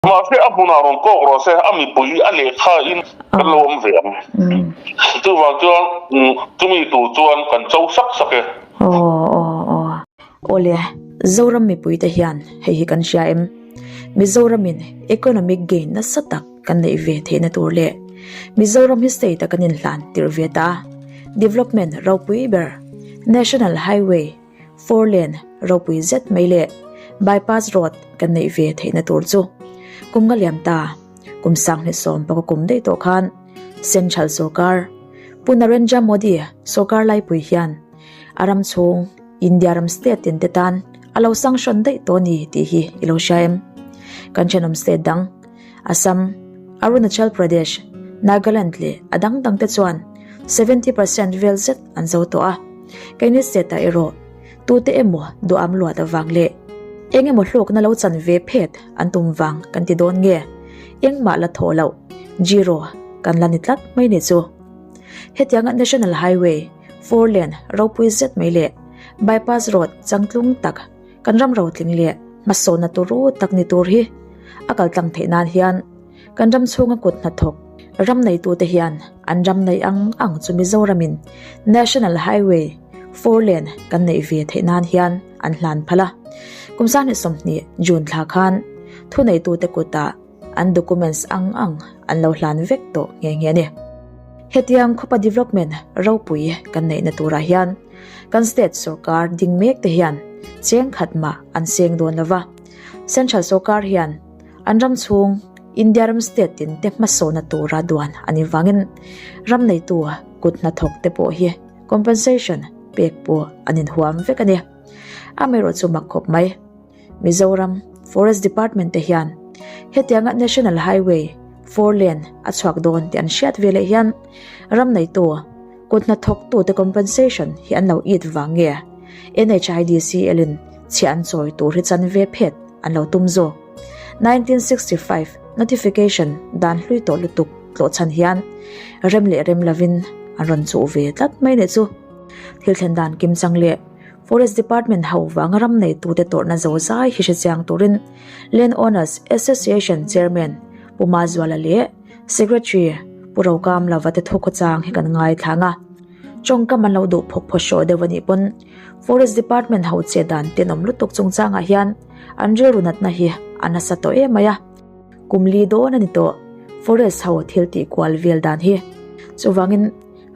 Mahse a hmunah rawn kawk rawh se, a mipui a lehkha in kan lo awm ve ang. Chuvang chuan chumi tur chuan kan cho sak sak e. Aw aw aw. Awle, Zoram mipuite hian hei hi kan hria em? Mizoramin economic gain nasa tak kan neih ve theihna tur leh Mizoram hi state a kan inhlan tirh ve ta a, development ropui ber National Highway, Four lane ropui zet mai leh bypass road kan neih ve theihna tur chu kum nga liam ta kum sanghnih sawm paka kum daih tawh khan Central sorkar Pu Narendra Modi sorkar laipui hian a ram chhung India ram state tin te tan a lo sanction daih tawh a ni tih hi i lo hria em? Kan thenawm state dang Assam, Arunachal Pradesh, Nagaland leh a dang dang te chuan 70% vel zet an zo tawh a. Keini state ah erawh tute emaw duham luat avang leh eng emaw hlawkna lo chan ve phet an tum vang kan ti dawn nge? Engmah la thawh loh zero kan la ni tlat mai ni chu. Hetianga National Highway 4 lane ropui zet mai leh bypass road changtlung tak Kan ram rotling leh hmasawnna turu tak ni tur hi a kal tlang theih nan hian kan ram chhunga kut hnathawk ram neitute hian an ram neih ang ang chu Mizoramin National Highway 4 lane kan neih ve theih nan hian an hlan phal a. Kum 2020 June thla khan thuneitute kutah an documents ang ang an lo hlan vek tawh nghe nghe a ni. Hetiang khawpa development ropui kan neihna turah hian kan state sorkar ding mek te hian cheng khat mah an seng dawn lo va. Central sorkar hian an ram chhung India ram state tin te hmasawhna tura duan a nih vangin ram neitu kut hnathawk te pawh hi compensation pek pawh an inhuam vek a ni. Amaherawhchu mak khawp mai. Mizoram Forest Department te hian hetianga National Highway 4 lane a chhuak dawn tih an hriat ve leh hian ram neitu kut hnathawktu te compensation hi an lo it vang nge NHIDCL in chhiah an chawi tur hi chan ve phet an lo tum zawk. 1965 notification dan hlui tawh lutuk tlawh chhan hian rem leh rem lovin an rawn chuh ve tlat mai leh chu thil thlen dan kimchang leh Forest Department ho vanga ram neitute tawrhna zo zai hi hrechiang turin Land Owners Association Chairman Pu Mazuala leh Secretary Pu Rokamlova te thukhawchang hi kan ngaithlang a. Tawngkam an lo duh phawk phaw hrawh deuh a nih pawn Forest Department ho che dan tenawm lutuk chungchangah hian an rilru natna hi a nasa tawh em mai a. Kum li dawn a ni tawh Forest ho thil tih kual vel dan hi. Chuvangin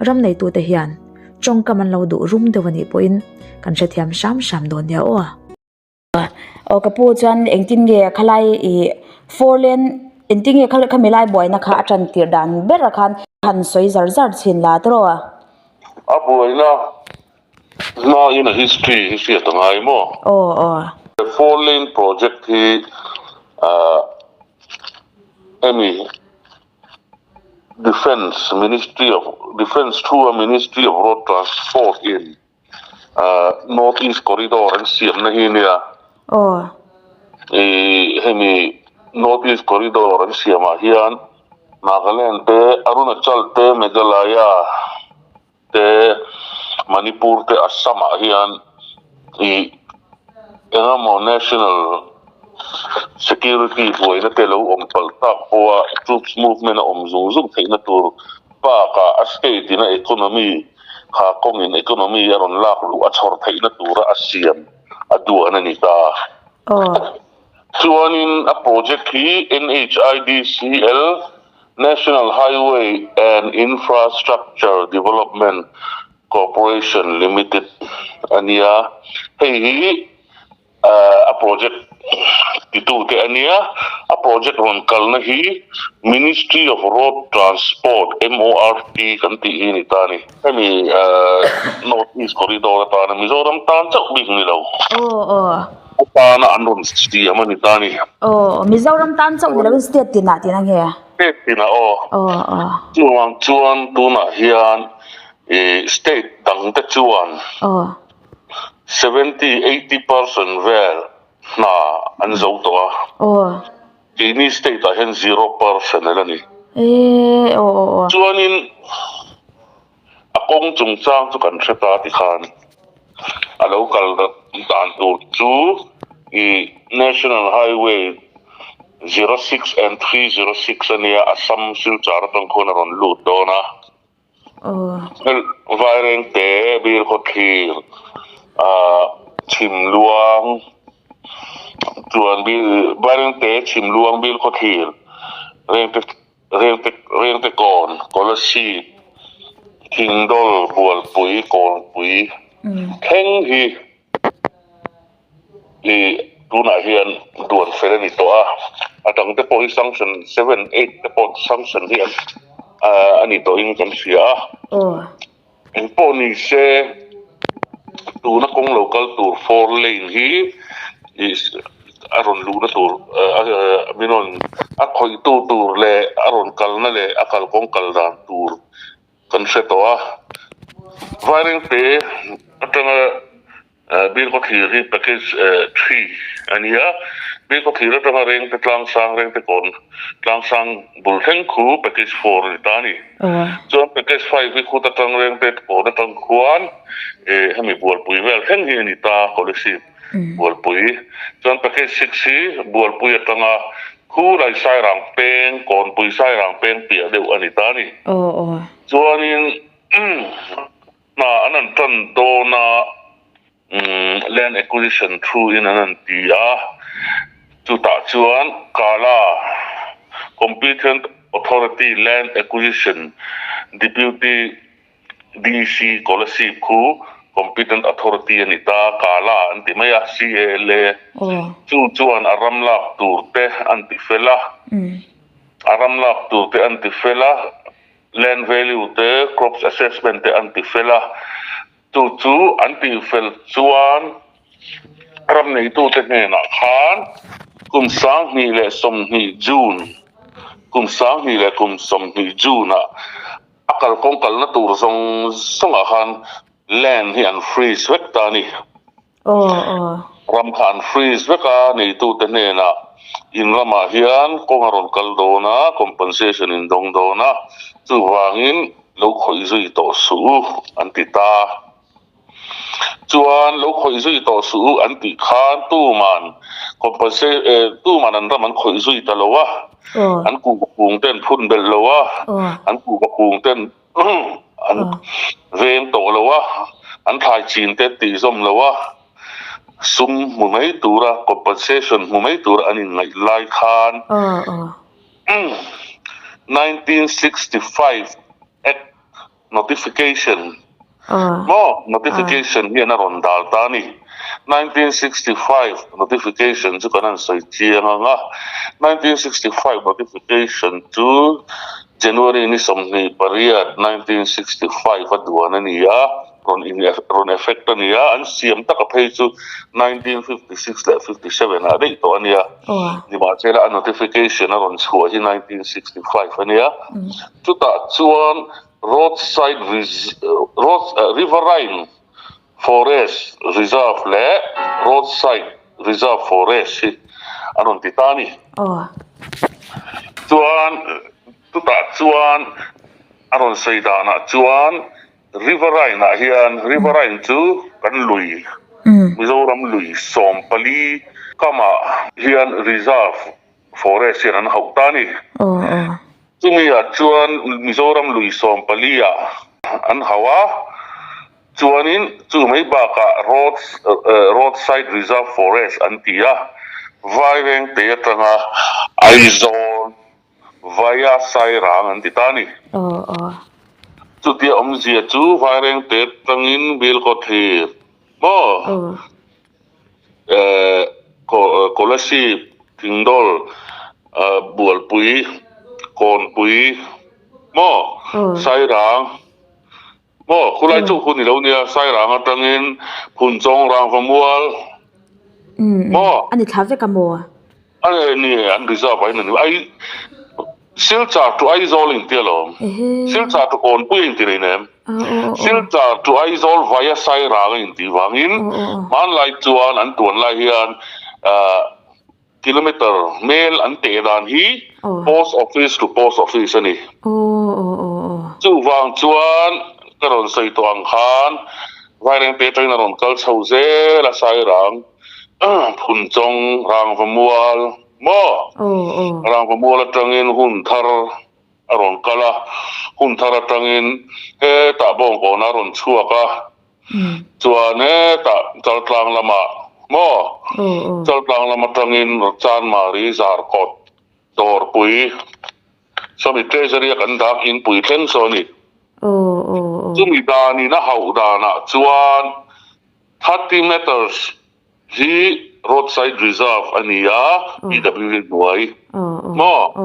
ram neitute hian Tawngkam an lo duh rum deuh a nih pawhin kan hrethiam hram hram dawn nia aw. Aw ka pu chuan engtin nge khalai ih four lane engtin nge kha khami lai buaina kha a tan tir dan ber a khan han sawi zar zar chhin la tawh a. A buaina hmain a history hi hriat a ngai maw? Aw aw. Four lane project hi ah hemi Defence Ministry of Defence thu a Ministry of Road Transport in North East Corridor an siamna hi nia. Aw. I hemi North East Corridor an siamah hian Nagaland te, Arunachal te, Meghalaya te Manipur te Assam ah hian ih engemaw national security buaina te lo awm palh tak pawha troops movement a awm zung zung theihna tur bakah a state in a economy kha kawngin economy a rawn lak luh a chhawr theihna tura a siam a duan a ni ta. Chuanin a project hi NHIDCL National Highway and Infrastructure Development Corporation Limited a nia. Hei hi a project titute a nia. A project rawn kalna hi Ministry of Road Transport, MORT, kan tih hi a ni ta a ni. Hemi North East Corridor atana Mizoram tan chauh bik ni lo. Aw aw. Atana an rawn siam a ni ta a ni. Aw Mizoram tan chauh ni loin state tinah tih na nge? State tinah aw. Aw aw. Chuvang chuan tunah hian ih state dang te chuan. Aw. 70, 80% vel hna an zo tawh a. Aw. Keini state ah hian 0% a la ni. Eee aw aw aw. Chuanin a kawng chungchang chu kan hre ta tikhan a lo kal dan tur chu ih National Highway. 06 and 306 a nia, Assam Silchar atang khuan a rawn lut dawn a. Vairengte Bilkhawthlir Chhimluang chuan Vairengte Chhimluang Bilkhawthlir Rengte Rengte Rengtekawn Kolasib Thingdawl Bualpui Kawnpui thleng hi Ih tunah hian duan fel a ni tawh a, a dang te pawh hi sanction seven eight te pawh sanction hi a ni tawhin kan hria a. Engpawh ni se tuna kawng lo kal tur four lane hi ih a rawn luhna tur min rawn a khawihtu tur leh a rawn kalna leh a kalkawng kal dan tur kan hre tawh a. Vairengte atanga Bilkhawthlir hi package three a ni a, Bilkhawthlir atanga Rengte Tlangsang, Rengte Kawn Tlangsang bul thleng khu package four a ni ta a ni. Chuan package five hi khut atang Rengte Kawn atang khuan hemi Bualpui vel thleng hi a ni ta, Kolasib Bualpui. Chuan package six hi Bualpui atanga Khulai Sairang Peng, Kawnpui Sairang Peng piah deuh a ni ta a ni. Chuanin Hna an han tan dawn a, land acquisition thu in an han ti a, chutah chuan Kala Competent Authority Land Acquisition Deputy DC Kolasib khu Competent Authority a ni ta, Kala an ti mai a, CALA, chu chuan a ram lak tur te an ti fel a, a ram lak tur te an ti fel a. Land value te, crops assessment te an ti fel a, chu chu an tih fel chuan ram neitute hnenah khan kum 2020 June, kum 20 leh kum 20 June ah a kalkawng kalna tur zawng zawngah khan land hi an freeze vek ta a ni. Ram kha an freeze vek a, neitute hnenah in ramah hian kawng a rawn kal dawn a, compensation in dawng dawn a, chuvangin lo khawih zui tawh suh u an ti ta. Chuan lo khawih zui tawh suh u an tih khan tuman tuman an ram an khawih zui ta lo a, an kuhva kung te an phun belh lo a, an kuhva kung te an An veng tawh lo a, an thlai chin te tih zawm lo a, sum hmu mai tura compensation hmu mai tura an inngaih lai khan 1965 Act Notification maw notification hian a rawn dal ta a ni. 1965 Notification chu kan han sawi chiang ang a, 1965 Notification chu January ni 28, 1965 a duan a ni a, rawn in rawn effect a ni a, an siam taka phei chu 1956 leh 57 ah daih tawh a nia. Nimahsela a notification a rawn chhuah hi 1965 a nia. Chutah chuan roadside road riverine forest reserve leh roadside reserve forest hi an rawn ti ta a ni. Chuan chutah chuan a rawn sawi danah chuan riverine ah hian riverine chu kan lui Mizoram lui 14 kamah hian reserve forest hian an hauh ta a ni. Chumi ah chuan Mizoram lui 14 ah an hauh a, chuanin chu mai bakah road road side reserve forest an ti a, Vairengte atanga Aizawl via Sairang an ti ta a ni. Chutia awmzia chu Vairengte atangin Bilkhawthlir maw? Kolasib, Thingdawl, Bualpui, Kawnpui maw Sairang maw khulai chu hun i lo nia Sairang atangin Phunchawng Rangvamual maw. A ni thla vek a maw? A ni an reserve a in ai Silchar to Aizawl in tia lawm. Silchar to Kawnpui a inti rei nem. Silchar to Aizawl via Sairang a inti vangin hmanlai chuan an tuan lai hian kilometer mel an teh dan hi post office to post office a ni. Chuvang chuan ka rawn sawi tawh ang khan Vairengte atangin a rawn kal chho zel a Sairang Phunchawng Rangvamual. Maw? Rangva mual atangin hun thar a rawn kal a, hun thar atangin hetah bawngkawnah a rawn chhuak a, chuan hetah Chaltlang lamah maw? Chaltlang lam atangin Chanmari Zarkawt Dawrpui sawmi Treasury a kan dak inpui thleng saw a ni. Chumi danin a hauh danah chuan 30 meters hi roadside reserve a ni a, PWD hnuai maw?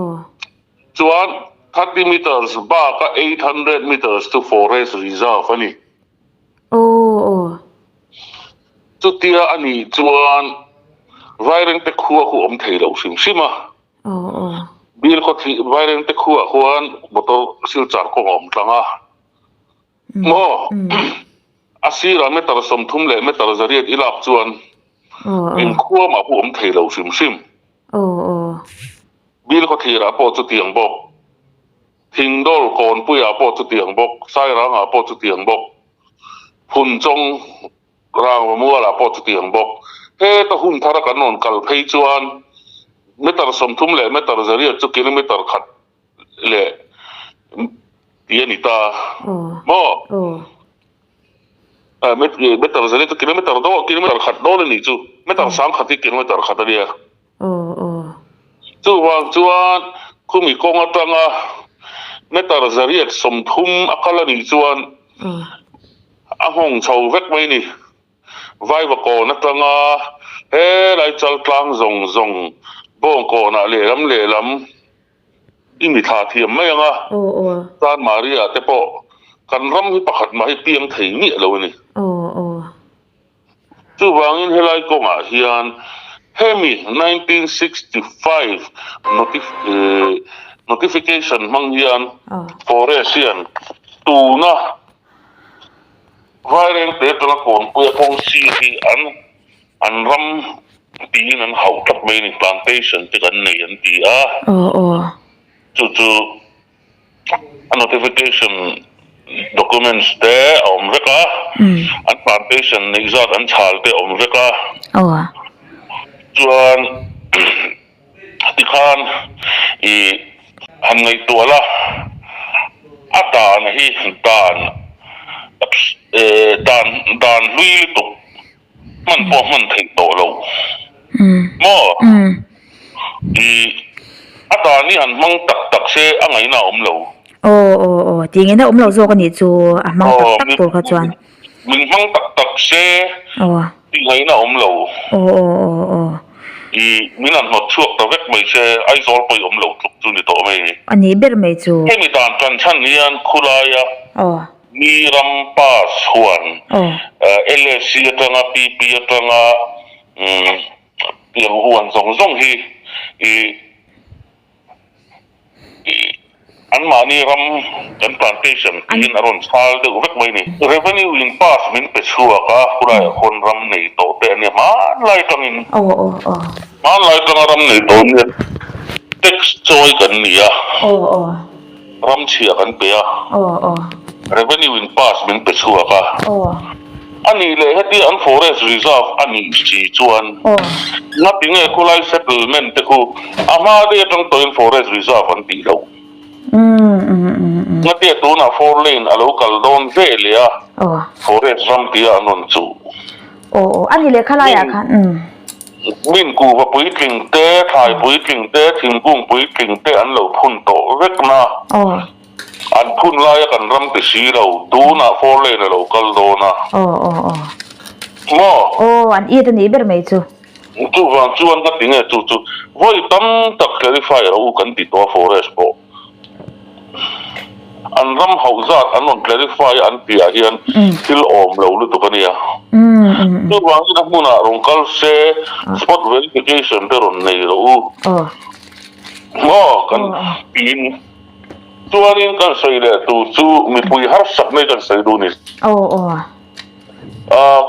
Chuan 30 meters baka 800 meters chu forest reserve a ni. Chutia a nih chuan Vairengte khua khu awm thei lo hrim hrim a. Bil khawthli Vairengte khuaah khuan motor silchar kawng a awm tlang a. Maw? A sirah meter 30 leh meter 800 i lak chuan eng khua mah pawh awm thei lo hrim hrim. Bil khawthlirah pawh chutiang bawk. Thingdawl Kawnpuiah pawh chutiang bawk. Sairangah pawh chutiang bawk. Phunchawng Rangva mualah pawh chutiang bawk. Heta hun thara kan rawn kal phei chuan meter 30 leh meter 800 chu kilometer khat leh tih a ni ta maw? Meter 800 chu kilometer dawn kilometer khat dawn a nih chu. Meter 1000 hi kilometer khat a nia. Chuvang chuan khumi kawng atanga meter 830 a kal a nih chuan A nghawng chho vek mai ni. Vaivakawn atanga helai chaltlang zawng zawng bawngkawnah lehlam lehlam i mi thla thiam mai ang a, San Maria te pawh kan ram hi pakhat mah hi piang thei miah lo a ni. Chuvangin helai kawngah hian hemi 1965 notification hmang hian Forest hian tuna Vairengte atanga Kawnpuia kawng sir hi an an ram tiin an hauh tlat mai a ni, plantation te kan nei an ti a, chu chu a notification documents te a awm vek a, an plantation neih zat an chhal te a awm vek a, chuan tikhan ih han ngaihtuah la a dan hi dan dan dan hlui lutuk hman pawh hman theih tawh lo maw ih a dan hi han hmang tak tak se a ngaihna a awm lo. Aw aw aw tih ngaihna awm lo zawk a nih chu a hmang tak tak tur kha chuan. Min hmang tak tak se tih ngaihna awm lo. Aw aw aw aw. Ih min han hnawt chhuak ta vek mai se Aizawl pawh i awm lo tluk chu ni tawh mai. A nih ber mai chu. Hemi dan tan chhan hian khulaia. Aw. Mi ram pass huan LSC atanga PP atanga tiang huan zawng zawng hi anmahni ram kan plantation tiin a rawn chhal deuh vek mai a ni. Revenue in pass min pe chhuak a, khulaiah khawn ram nei tawh te a nia hmanlai atangin hmanlai atanga ram nei tawh nia tax chawi kan ni a. Ram chhia kan pe a, revenue in pass min pe chhuak a, a nih leh heti an forest reserve a nih si chuan ngati nge khulai settlement te khu a hma daih atang tawhin forest reserve an tih loh. Ngatia tunah four lane a lo kal dawn ve leh a, forest ram tia an rawn chuh. Aw a ni leh khalaiah khan. Min kuhva puitling te, thlai puitling te, thingkung puitling te an lo phun tawh vek na. An phun laia kan ram ti si lo, tunah four lane a lo kal dawn a. Maw? Aw, an it a nih ber mai chu. Chuvang chuan ka ti nge chu chu vawi tam tak clarify rawh u kan ti tawh a forest pawh. An ram hauh zat an rawn clarify an tih ah hian thil awm lo lutuk a nia. Chuvangin a hmunah rawn kal se spot verification te rawn nei rawh u. Maw kan tiin chuanin kan sawi leh tur chu mipui harsak mai kan sawi duh a ni.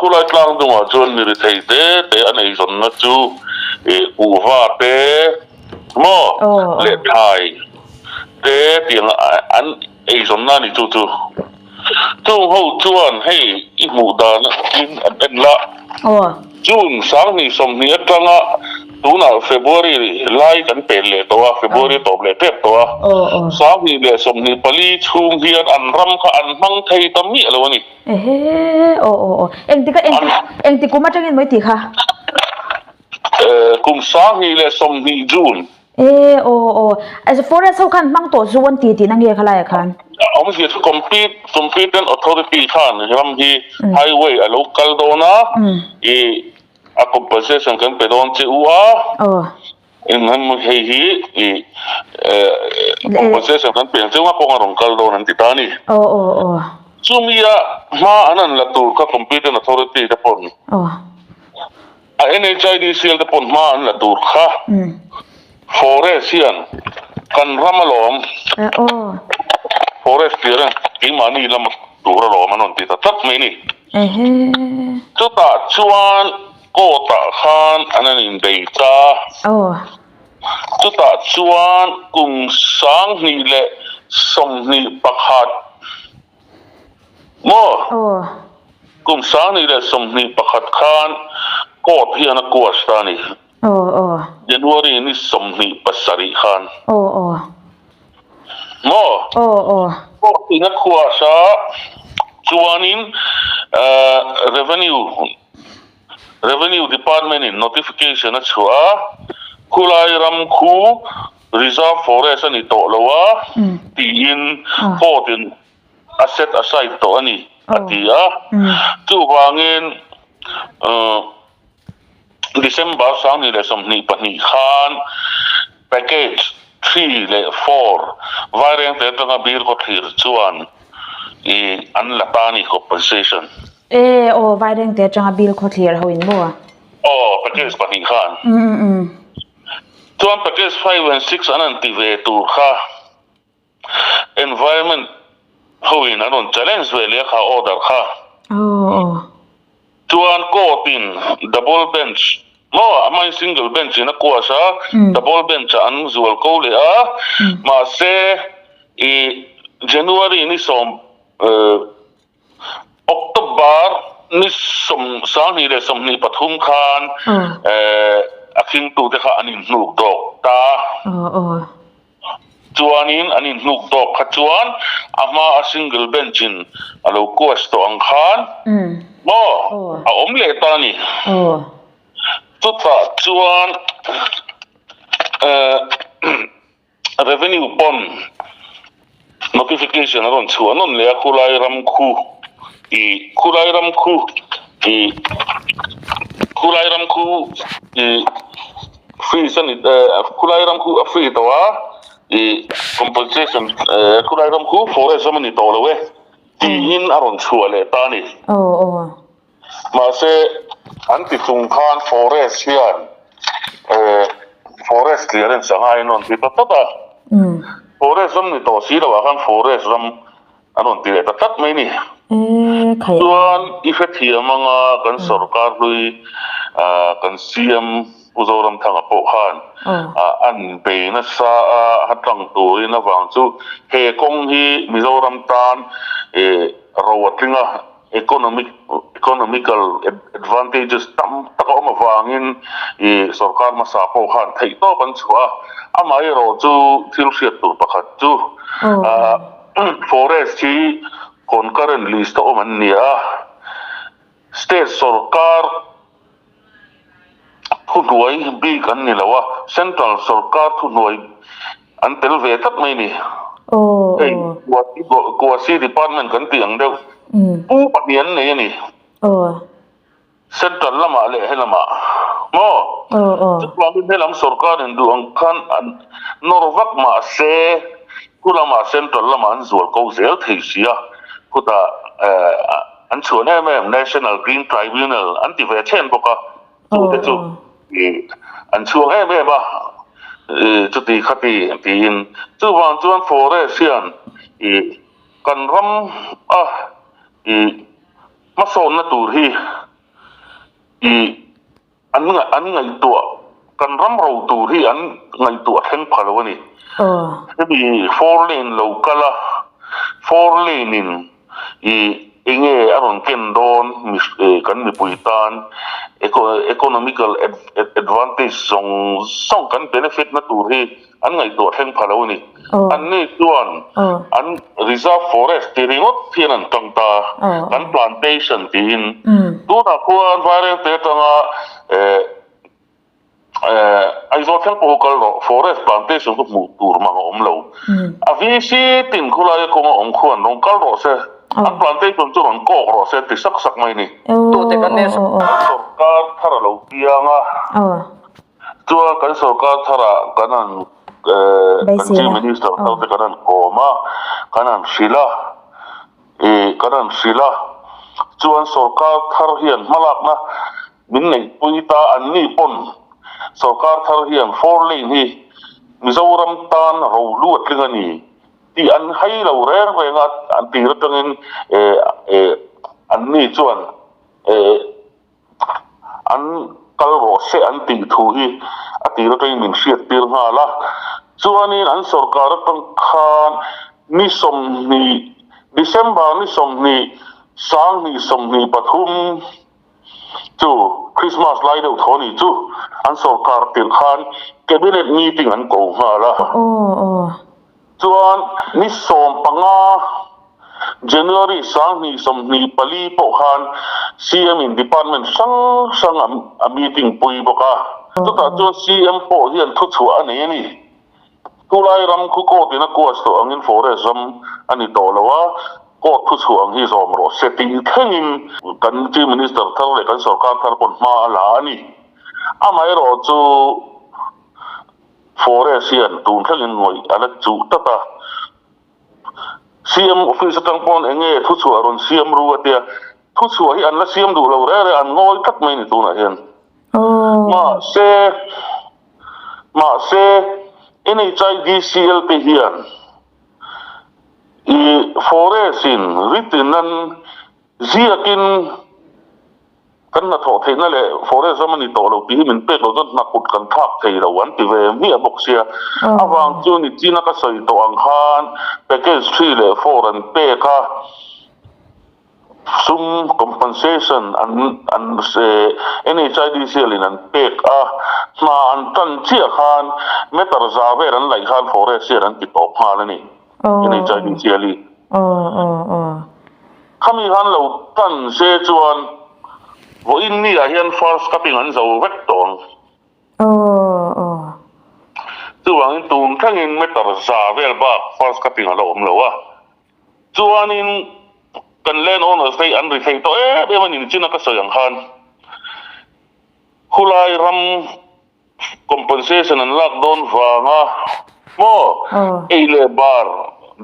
Khulai tlang dungah chuan mi rithei te te a neizawnna chu kuhva te maw leh thlai te tiang an eizawnna a ni chu chu. Chung ho chuan hei i hmuh dan in an en la. June 2020 atanga. Tunah February lai kan pel leh tawh a, February a tawp leh tep tawh a. 2024 chhung hian an ram kha an hmang thei ta miah lo a ni. Ehe, aw aw aw. Engtik a engtik engtik kum atangin maw i tih kha? Kum 2020 June. E aw aw. Forest ho khan hmang tawh chu an ti tihna nge khalaiah khan? Awmzia chu complete competent authority khan ram hi highway a lo kal dawn a, i A compensation kan pe dawn che u a, engemaw hei hi i compensation kan pe ang che u a, kawng a rawn kal dawn an ti ta a ni. Chumi a hma an han la tur kha competent authority te pawn, a NHIDCL te pawn hma an la tur kha forest hian kan ram alawm, forest clearance keimahni lam tur alawm an rawn ti ta tlat mai a ni. Chutah chuan court ah khan an an inbei ta. Chutah chuan kum 2021 maw? Kum 2021 khan court hian a quash ta a ni. January ni 27 khan. Maw? Court in a quash a, chuanin Revenue Revenue Department in notification a chhuah a, khulai ram khu Reserve Forest a ni tawh lo a tiin court in a set aside tawh a ni a ti a. Chuvangin December 2022 khan package 3 leh 4 Vairengte atanga bir khawthlir chuan i an la ta a ni compensation. E aw Vairengte atanga bil khawthlir ho in maw? Aw package pahnih khan. Chuan package 5 and 6 an han ti ve tur kha Environment ho in an rawn challenge ve leh a kha order kha. Chuan court in double bench maw a hmain single bench in a quash a, double bench ah an zual ko leh a, mahse i January ni sawm October ni 2023 khan a khingtute kha an inhnuk dawk ta. Chuanin an inhnuk dawk kha chuan a hma a single bench in a lo quash tawh ang khan maw a awm leh ta a ni. Chutah chuan Revenue pawn notification a rawn chhuah nawn leh a khulai ram khu i khulai ram khu i khulai ram khu i freeze a ni khulai ram khu a free tawh a i compensation khulai ram khu forest ram a ni tawh lo e tiin a rawn chhuah leh ta a ni. Mahse, an ti chung khan forest hian forest clearance a ngaiin rawn ti ta tlat a. Forest ram ni tawh si loah khan forest ram an rawn ti leh ta tlat mai a ni. Chuan i hrethiam anga kan sorkar hlui kan CM Pu Zoramthanga pawh khan an bei nasa a a tlang turin avang chu he kawng hi Mizoram tan ro a tling a. Economic economical advantages tam tak a awm avangin ih sorkar hmasa pawh khan theih tawp an chhuah a, amaherawh chu thil hriat tur pakhat chu ah forest hi concurrent list a awm an ni a, state sorkar Thuhnuai bik an ni lo a, Central sorkar thuhnuai an tel ve tlat mai a ni. Hei Quasi Department kan tih ang deuh pu pahnih an nei a ni. Central lamah leh helamah maw? Chuvangin helam sorkarin duh ang khan an nawr vak mahse khu lamah Central lamah an zual ko zel thei si a, khutah An chhuan em em National Green Tribunal an ti ve chhen bawk a, chu te chu an chhuang em em a, chuti khati tiin. Chuvang chuan forest hian kan ram a hmasawnna tur hi An an ngaihtuah, kan ram ro tur hi an ngaihtuah thleng pha lo a ni. Hemi four lane lo kal a, four lane in i. Enge a rawn ken dawn kan mipui tan economical advantage zawng zawng kan benefit na tur hi an ngaihtuah thleng pha lo a ni. Anni chuan an reserve forest ti ringawt hian an tang ta, kan plantation tiin. Tunah khuan Vairengte atanga Aizawl thleng pawh kal rawh, forest plantation chu hmuh tur mang a awm lo. A VC tin khawlaia kawng a awm khuan rawn kal rawh se, an plantation chu rawn kawk rawh se ti sak sak mai a ni. Kan sawrkar thar a lo piang a, chuan kan sawrkar tharah kan han kan Chief Minister thar te kan han kawm a, kan han hrilh a, ih kan han hrilh a, chuan sawrkar thar hian hmalakna Min neihpui ta an ni pawn sorkar thar hian four lane hi Mizoram tan ro lu a tling a ni tih an hai lo reng reng a, an tir atangin an ni chuan an kal rawh se an tih thu hi a tir atangin min hriat tir nghal a. Chuanin an sorkar atang khan ni 20 December ni 20 2023 Chu Christmas lai deuh tho ni chu an sorkar tirh khan Cabinet meeting an ko nghal a. Chuan ni 15 January 2024 pawh khan CM in department hrang hrang a meeting pui bawk a. Chutah chuan CM pawh hian thuchhuah a nei a ni. Tulai ram khu court in a kuas tawh angin forest ram a ni tawh lo a, court thuchhuah ang hi zawm rawh se tih thlengin kan Chief Minister thar leh kan sorkar thar pawn hma a la a ni. Amaherawhchu forest hian tun thlengin ngawih a la chuh tlat a. CM office atang pawn eng nge thuchhuah rawn siam ru a tia, thuchhuah hi an la siam duh lo reng reng, an ngawi tlat mai a ni tunah hian. Mahse, mahse NHIDCL te hian i forest in written an ziakin Kan hnathawh theihna leh forest ram a ni tawh lo tih hi min pek loh chuan hna kut kan thlak thei lo an ti ve hmiah bawk sia. Avang chu nichina ka sawi tawh ang khan package 3 leh 4 an pek a, sum compensation an an NHIDCL in an pek a, hna an tan chiah khan meter za vel an laih khan forest hian an ti tawp nghal a ni NHIDCL hi. Khami khan lo tan se chuan vawiin ni ah hian first cutting an zo vek tawh ang. Chuvangin tun thlengin meter za vel bak first cutting a la awm lo a. Chuanin kan land owners te hi an ri thei tawh em em a ni nichina ka sawi ang khan khulai ram Compensation an lak dawn vanga maw ei leh bar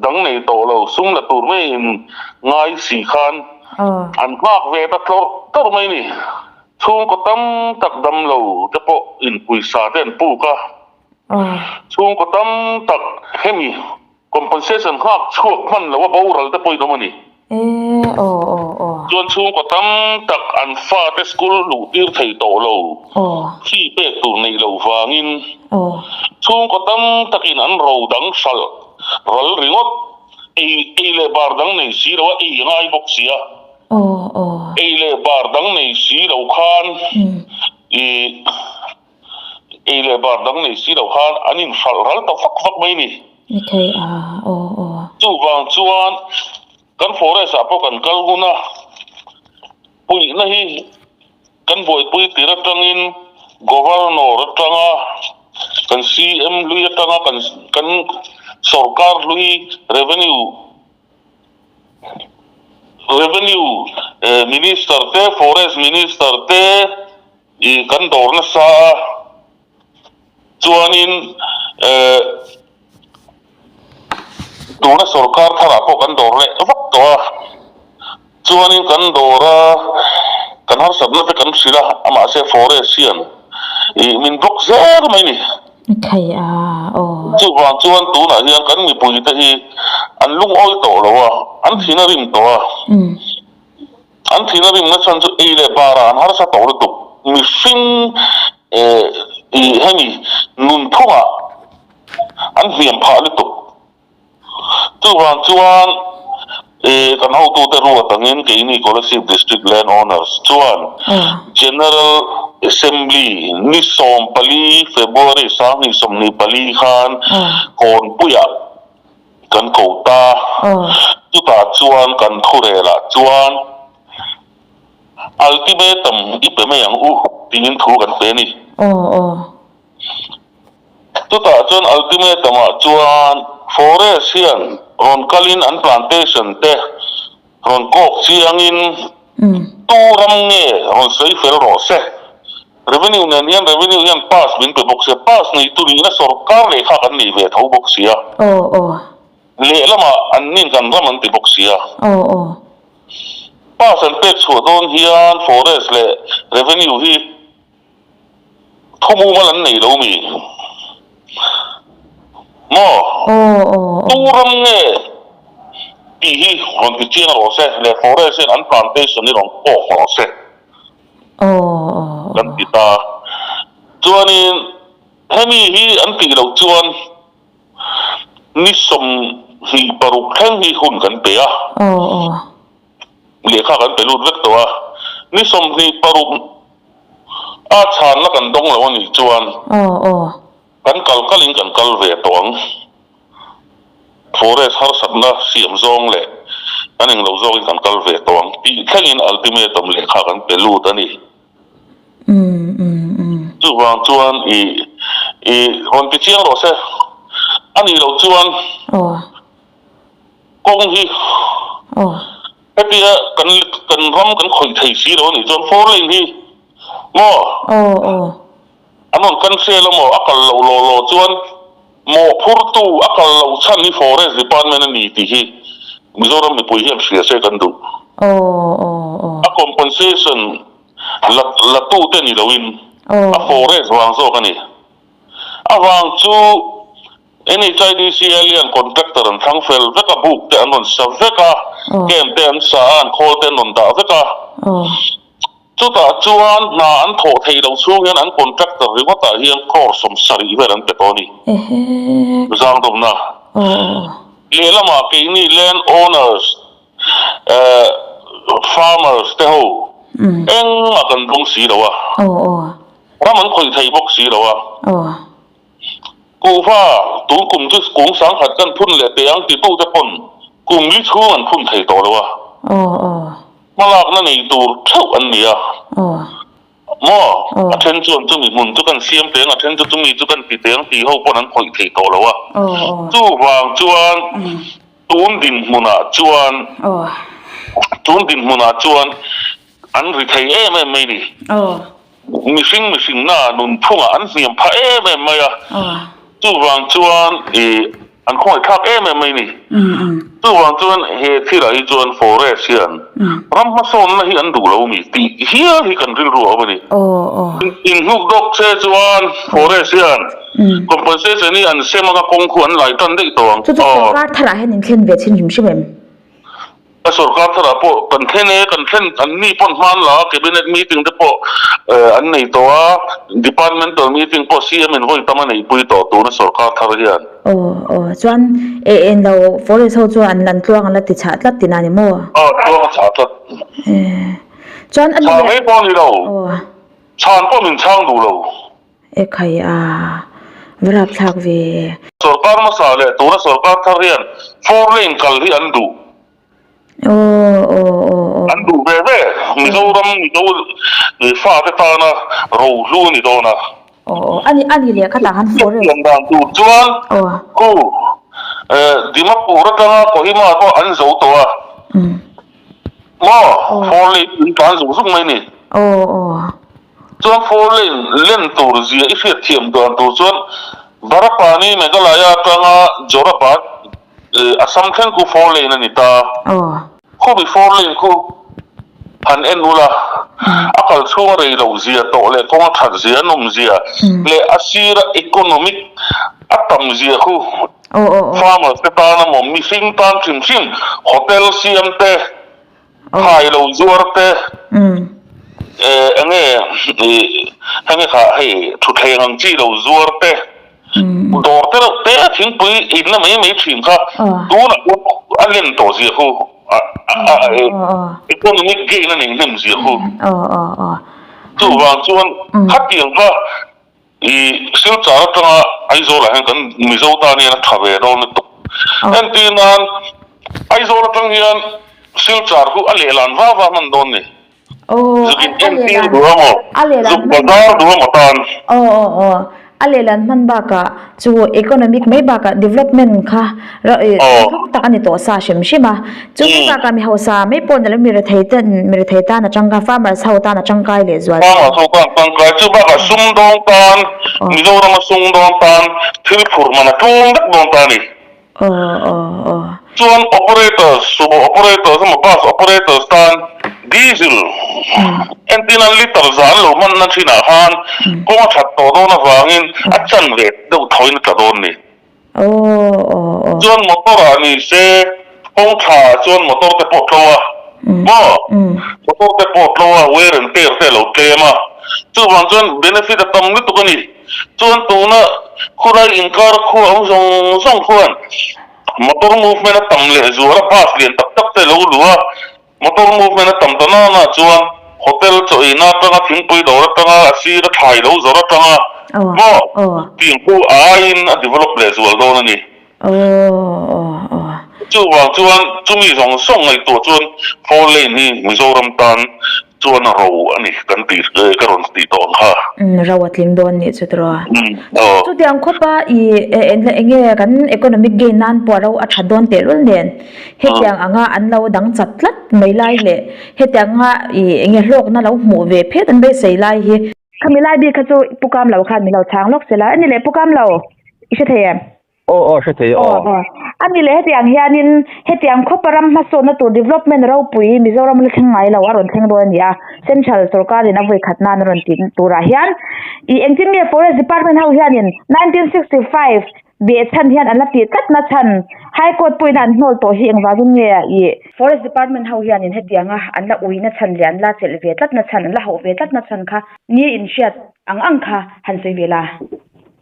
dang nei tawh lo sum la tur mai in ngai si khan an nghak ve ta tlawrh tlawrh mai ni. Chhungkaw tam tak dam lo te pawh in pawisa te an puk a, chhungkaw tam tak hemi Compensation nghak chhuak hman lo a boral te pawhin awm a ni. Chuan chhungkaw tam tak an fate school luh tir thei tawh lo, fee pek tur neih loh vangin chhungkaw tam takin an ro dang hralh ral ringawt, ei ei leh bar dang nei si lo a, ei ngai bawk si a, ei leh bar dang nei si lo khan ih. Ei leh bar dang nei si lo khan an inhralh ral ta vak vak mai ni. Ni thei a, aw aw. Chuvang chuan kan forest ah pawh kan kal hun a, puihna hi kan buaipui tir atangin Governor atanga kan CM hlui atanga kan kan sorkar hlui revenue revenue minister te forest minister te I kan dawr nasa a, chuanin eh tuna sorkar tharah pawh kan dawr leh vak tawh a, chuanin kan dawr a, kan harsatna te kan hrilh a, amahse forest hian ih min block zel mai a ni. Thei a, aw. Chuvang chuan tunah hian kan mipui te hi an lungawi tawh lo a, an thin a rim tawh a. An thihna rimna chhan chu ei leh barah an harsa tawh lutuk. Mihring ih hemi nunphungah an hniam phah lutuk. Chuvang chuan. Kan hotute ruat angin keini Kolasib District Land Owners chuan General Assembly ni 14 February 2024 khan Kawnpuiah kan ko ta. Chutah chuan kan thurelah chuan Ultimatum i pe mai ang u tiin thu kan pe a ni. Chutah chuan ultimatum-ah chuan forest hian rawn kalin an plantation te rawn kawk chiangin tu ram nge rawn sawi fel rawh se. Revenue nen hian revenue hian pass min pe bawk sia, pass neitu nihna sorkar lehkha kan nei ve tho bawk sia. Lehlamah an nin kan ram an ti bawk sia. Pass an pek chhuah dawn hian forest leh revenue hi Thu mumal an nei lo mi? Maw? Tu ram nge tih hi rawn ti chiang rawh se, leh forest hian an plantation hi rawn kawk rawh se kan ti ta. Chuanin hemi hi an tih loh chuan ni 26 thleng hi hun kan pe a. Lehkha kan pe lut vek tawh a, ni 26 a chhanna kan dawng lo a nih chuan kan kal kalin kan kal ve tawh ang. Forest harsatna siam zawng leh kan englo zawngin kan kal ve tawh ang tih thlengin ultimatum lehkha kan pe lut a ni. Chuvang chuan i i rawn ti chiang rawh se, a nih loh chuan. Kawng hi hetia kan kan ram kan khawih thei si lo a nih chuan four lane hi maw an rawn cancel a maw a kal loh law law chuan mawhphurtu a kal loh chhan hi forest department a ni tih hi Mizoram mipui hian hria se kan duh. A compensation la la tute ni loin a forest vang zawk a ni. A vang chu NHIDCL hian contractor an thlang fel vek a, buk te an rawn sa vek a, camp te an sa a, an khawl te an rawn dah vek a. Chutah chuan hna an thawh theih loh chhung hian an contractor ringawtah hian crore 70 vel an pe tawh a ni. Zangdawmna lehlamah keini land owners, farmers te ho engmah kan dawng si lo a, ram an khawih thei bawk si lo a. Kuhva, tun kum chu kung sangkhat kan phun leh teh ang titute pawn kum li chhung an phun thei tawh lo a. Hmalakna nei tur theuh an ni a. Maw? A then chuan chumi hmun chu kan siam teh ang, a then chu chumi chu kan ti teh ang tih ho pawn an khawih thei tawh lo a. Chuvang chuan tun dinhmunah chuan tun dinhmunah chuan An ri thei em em mai ni. Mihring mihringna nunphungah an hniam phah em em mai a. Chuvang chuan ih an khawngaihthlak em em mai ni. Chuvang chuan he thilah hi chuan forest hian ram hmasawnna hi an duh lo mi tih hial hi kan rilru a awm a ni. Inhnuk dawk che chuan forest hian compensation hi an sem anga kawng khu an lai tan daih tawh ang. Chu chu sorkar tharah hian inthlen ve chhin hrim hrim em? A sorkar tharah pawh kan thlen e, kan thlen an ni pawn hman la a, cabinet meeting te pawh an nei tawh a, departmental meeting pawh CM in vawi tam a neihpui tawh tuna sorkar thar hian. Aw aw chuan e en lo forest ho chuan an lan tluang an la ti chhah tlat tihna ni maw? Aw tluang a chhah tlat. E chuan a ni Chhah mai pawh a ni lo. Aw. Chhan pawh min chhang duh lo. E khai a, va rapthlak ve. Sorkar hmasa leh tuna sorkar thar hian four lane kal hi an duh. Aw aw aw aw. An duh ve ve. Mizoram Mizo fate tana rohlu a ni dawn a. Aw aw ani ani leh khatah khan forest. Siam dan tur chuan khu Dimapur atanga Kohima pawh an zo tawh a. Maw four lane in tlan zuk zuk mai ni. Aw aw. Chuan four lane len tur zia i hriat thiam dan tur chuan Barapani Meghalaya atanga Jorabat Assam thleng khu four lane a ni ta. Khumi four lane khu han en ula a kal chhung a rei loh zia tawh leh kawng a that zia a nawm zia leh a sira economic a tam zia khu farmers te tan a mawm mihring tan hrim hrim hotel siam te Khai lo zuar te enge enge kha hei thutthleng ang chi lo zuar te dawr te reuh te thingpui inna mai mai thin kha tunah pawh a len tawh zia khu. Economic gain a nei hnem zia khu. Chuvang chuan khatiang kha i Silchar atanga Aizawl ah hian kan Mizo tan hian a tha ve dawn lutuk. Entir nan Aizawl atang hian Silchar khu a lehlan va va hman dawn ni. Zuk in entir duh a maw? Zuk bazar duh a maw tan? Aw aw aw. A lehlan hman bakah chu economic mai bakah development kha hlawk tak a ni tawh sa hrim hrim a. Chu mai bakah mi hausa mai pawh ni lo mi rethei ten mi rethei tan a tangkai farmers ho tan a tangkai leh zual. Farmers ho tan tangkai chu bakah sumdawng tan Mizorama sumdawng tan thil phurh man a tlawm vek dawn ta a ni. Aw aw aw. Chuan operators, sumo operators emaw bus operators tan diesel entir nan liter za an lo hman na thinah khan kawng a that tawh dawn avangin a chanve deuh thoin a tla dawn ni. Aw aw aw. Chuan motor ah ni se kawng tha ah chuan motor te pawh tlo a maw motor te pawh tlo a wear and tear te a lo tlem a chuvang chuan benefit a tam lutuk a ni. Chuan tuna khulai inkar khua awm zawng zawng khuan motor movement a tam leh zual a, bus lian tak tak te lo luh a, motor movement a tam ta nana chuan hotel chaw eina atanga thingpui dawr atanga a sir a thlai lo zawrh atanga maw tih khu aiin a develop leh zual dawn a ni. Chuvang chuan chumi zawng zawng ngaihtuah chuan four lane hi Mizoram tan chuan ro a ni kan tih ka rawn tih tawh ang kha. Ro a tling dawn nih chu tiraw. Chutiang khawpa i eng nge kan economic gain nan pawh ro a that dawn tehlul nen hetiang anga an lo dang chat tlat mai lai leh hetiang anga i eng nge hlawkna lo hmuh ve phet an beisei lai hi. Khami lai bik kha chu Pu Kamlo khan min lo chhang lawk sela. A ni leh Pu Kamlo i hre thei em? Aw aw hre thei aw. Aw a ni leh hetiang hianin hetiang khawpa ram hmasawnna tur development ropui Mizoram la thleng ngai lo a rawn thleng dawn a ni a, Central sorkarin a vawi khat nan a rawn tih turah hian ih engtin nge Forest Department ho hianin 1965 behchhan hian an la tih tlat na chhan High Court pawhin an hnawl tawh hi engvangin nge ih Forest Department ho hianin hetianga an la ui na chhan leh an la chelh ve tlat na chhan an la hauh ve tlat na chhan kha ni inhriat ang ang kha han sawi ve la.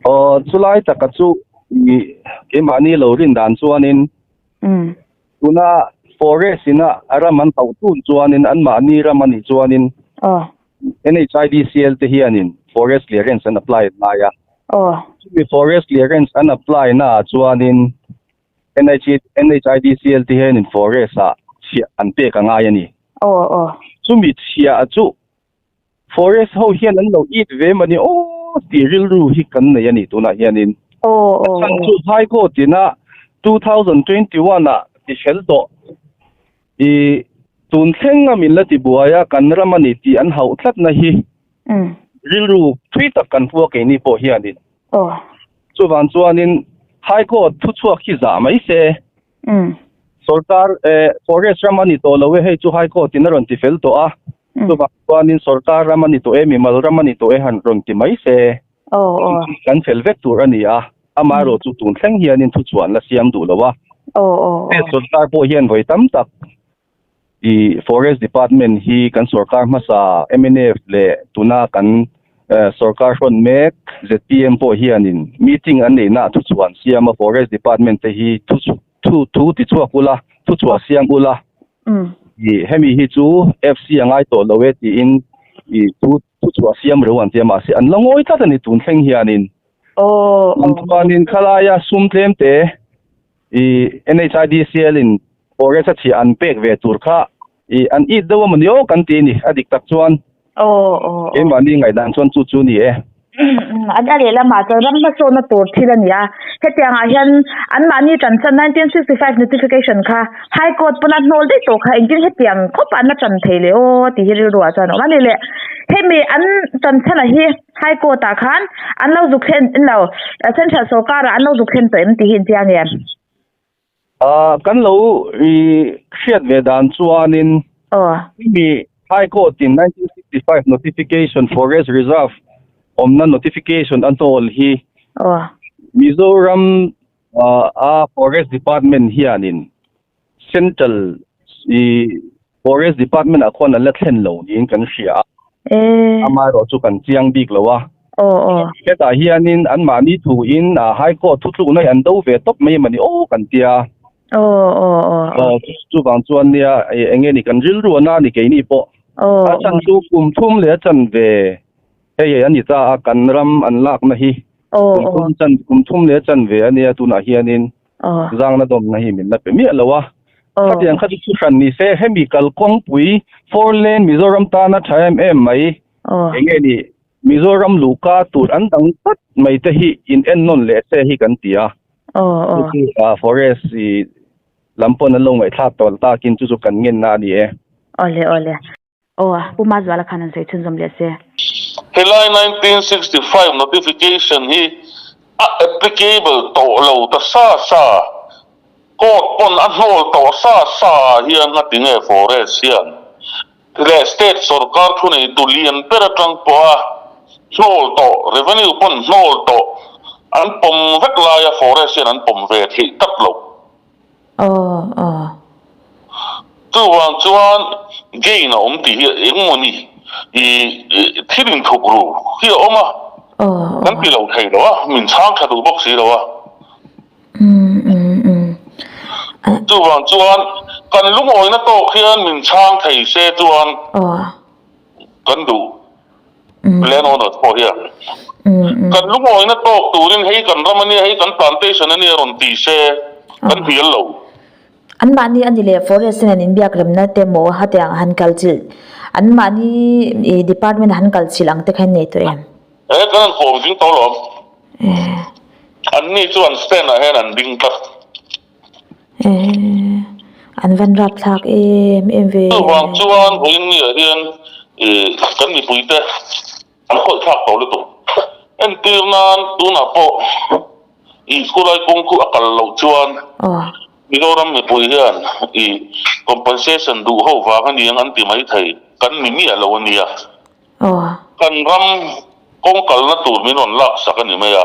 Aw chulai taka chu i keimahni lo rin dan chuanin tuna forest ina a ram an tauh tun chuanin anmahni ram a nih chuanin NHIDCL te hianin forest clearance an apply lai a. Chumi forest clearance an apply naah chuanin NHIDCL te hianin forest ah chhiah an pek a ngai a ni. Chumi chhiah chu Forest ho hian an lo it ve mani aw tih rilru hi kan nei a ni tunah hianin. A chhan chu High Court ina 2021 ah ti fel tawh i tun thleng a min la ti buai a kan ram a ni tih an hauh tlatna hi rilru thui tak kan pu a keini pawh hianin. Chuvang chuanin High Court thuchhuak hi zah mai se. Sorkar forest ram a ni tawh lo e hei chu High Court in a rawn ti fel tawh a. Chuvang chuanin sorkar ram a ni tawh e, mimal ram a ni tawh e han rawn ti mai se. Kan fel vek tur a ni a, amaherawh chu tun thleng hianin thuchhuah an la siam duh lo a. State sorkar pawh hian vawi tam tak i Forest Department hi kan sorkar hmasa mnf leh tuna kan sorkar hrawn mek zpm pawh hianin meeting an neihnaah thuchhuah an siam a, Forest Department te hi thu thu tichhuak ula, thuchhuah siam ula. I hemi hi chu FC a ngai tawh lo e tiin i thu thuchhuah siam reuh an ti a mahse an la ngawi tlat a ni tun thleng hianin. An chuanin khalaia sum tlem te i NHIDCL in forest a chhiah an pek ve tur kha i an it deuh a mawni aw kan ti a ni a dik tak chuan. Keimahni ngaihdan chuan chu chu ni e. An a lehlamah chuan ram hmasawnna tur thil a ni a, hetiangah hian anmahni tan chuan 1965 notification kha High Court pawn a hnawl daih tawh kha engtin hetiang khawpah an la tan thei leh aw tih hi rilruah chuan a awm a ni le. Hemi an tan chhanah hi High Court ah khan an lo zuk thlen lo Central sorkarah an lo zuk thlen tawh em tih hi inchiang em? Kan lo i hriat ve dan chuanin hemi High Court in 1965 Notification Forest Reserve awmna notification a hnawl hi Mizoram a Forest Department hianin Central i Forest Department ah khuan an la thlen lo niin kan hria a, amaherawh chu kan chiang bik lo a. Hetah hianin anmahni thuin High Court thutlukna hi an do ve tawp mai a mawni aw kan tia. Aw aw aw aw. Chuvang chuan nia eng nge ni kan rilru a na ni keini pawh. Aw. A chan chu kum thum leh a chan ve hei hei a ni ta a kan ram an lakna hi. Aw Kum thum chan kum thum leh a chan ve a nia tunah hianin Aw. zangna dawmna hi min la pe miah lo a. Aw. Khatiang kha chu thu hran ni se hemi kalkawngpui four lane Mizoram tana tha em em mai Aw. eng nge ni Mizoram luhka tur an dang tlat mai te hi in en nawn leh se hi kan ti a. Aw aw. Chu chu forest i lam pawn an lo ngaihthlak tawh takin chu chu kan ngen na a ni e. Awle awle. Aw Pu Mazuala khan an sawi chhunzawm leh se. Helai 1965 notification hi a applicable tawh lo ta sa sa, court pawn a hnawl tawh sa sa ah hian ngatinge forest hian leh state sorkar thuneitu lian ber atang pawha hnawl tawh, revenue pawn hnawl tawh an pawm vek laia forest hian an pawm ve theih tak loh. Aw aw. Chuvang chuan gain a awm tih hi engmaw ni i thil inthuk ru hi a awm a, kan ti lo thei lo a, min chhang tha duh bawk si lo a. Chuvang chuan kan lungawina tawk hian min chhang thei se chuan kan duh land owners pawh hian kan lungawina tawk turin hei kan ram a nia, hei kan plantation a nia rawn ti se kan hnial lo. Anmahni a ni leh forest ten an inbiak remna te maw hetiang han kal chilh anmahni department han kal chilh ang te kha in nei tawh em? He kan han kawm zing tawh alawm. Anni chu an stand ah hian an ding tlat. An van rap thlak em em ve. Chuvang chuan vawiin ni ah hian kan mipui te an khawih thlak tawh lutuk. Entir nan tunah pawh i khulai kawng khu a kal loh chuan Mizoram mipui hian i compensation duh ho vang a niang an ti maithei kan ni miah lo a nia. Kan ram kawng kalna tur min rawn laksak a ni mai a.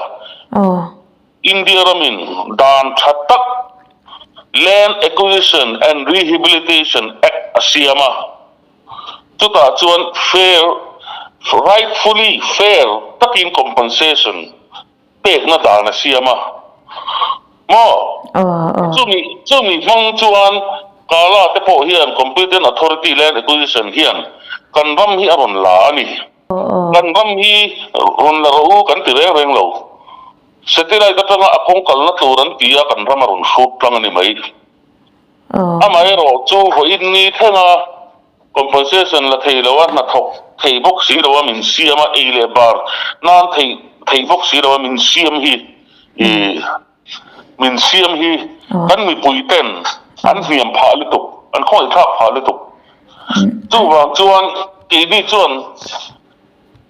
India ramin dan tha tak Land Acquisition and Rehabilitation Act a siam a, chutah chuan fair, rightfully fair takin compensation pekna dan a siam a maw? Chumi chumi hmang chuan Kala te pawh hian Competent Authority Land Acquisition hian kan ram hi a rawn la a ni. Kan ram hi rawn la rawh u kan ti reng reng lo. Satellite atanga a kawng kalna tur an ti a, kan ram a rawn hrut tlang a ni mai. Amaherawh chu vawiin ni thlenga compensation la thei lo a, hnathawk thei bawk si lo a min siam a, ei leh bar nan thei thei bawk si lo a min siam hi ih min siam hi kan mipui ten an hniam phah lutuk, an khawngaihthlak phah lutuk. Chuvang chuan keini chuan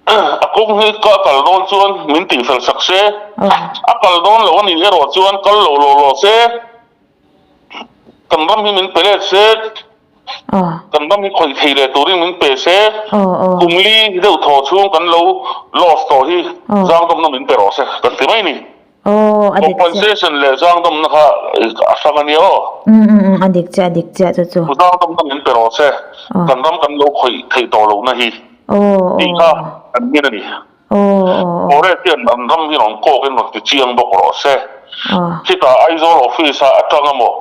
a kawng hi ka kal dawn chuan min tihfel sak se, a kal dawn lo a nih erawh chuan kal lo law law se, kan ram hi min pe let se, kan ram hi khawih thei leh turin min pe se, kum li deuh thaw chhung kan lo loss tawh hi zangdawmna min pe rawh se kan ti mai a ni. Aw, a dik chiah. Compensation leh zangdawmna kha a hrang a nia aw. Um um um, a dik chiah, a dik chiah chu chu. Zangdawmna min pe rawh se, kan ram kan lo khawih theih tawh lohna hi Aw, aw. tih kha an hmin a ni. Aw, aw, aw. Forest hian an ram hi rawn kawkin rawn ti chiang bawk rawh se. Aw. Chutah Aizawl office ah atang emaw